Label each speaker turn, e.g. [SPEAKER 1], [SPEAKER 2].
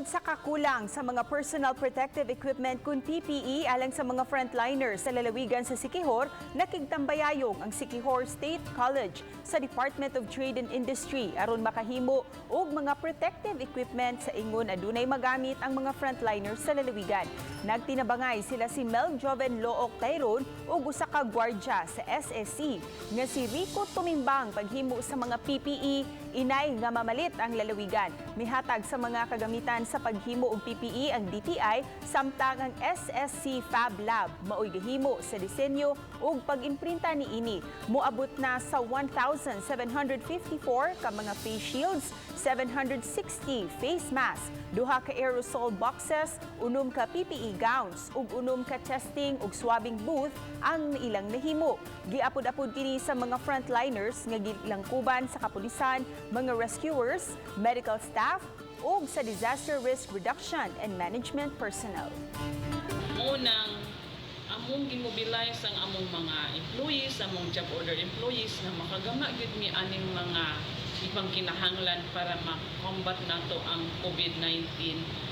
[SPEAKER 1] Tungod sa kakulang sa mga personal protective equipment kun PPE alang sa mga frontliners sa lalawigan sa Siquijor, nakigtambayayong ang Siquijor State College sa Department of Trade and Industry aron makahimo og mga protective equipment sa ingon adunay magamit ang mga frontliners sa lalawigan. Nagtinabangay sila si Mel Joven Look Tyrone ug usa ka gwardya sa SSC nga si Rico Tumimbang paghimo sa mga PPE inay nga mamalit ang lalawigan. Mihatag sa mga kagamitan sa paghimo og PPE ang DTI, samtang ang SSC Fab Lab maoy gahimo sa disenyo ug pag-imprinta niini. Moabot na sa 1,754 ka mga face shields, 760 face masks, duha ka aerosol boxes, 6 ka PPE gowns ug 6 ka testing ug swabbing booth ang ilang nahimo. Giapod-apod kini sa mga frontliners nga gilangkuban sa kapulisan, mga rescuers, medical staff ug sa disaster risk reduction and management personnel.
[SPEAKER 2] Unang among gimobilize ang among mga employees, among job order employees na makagama gyud mi aning mga ibang kinahanglan para ma-combat nato ang COVID-19.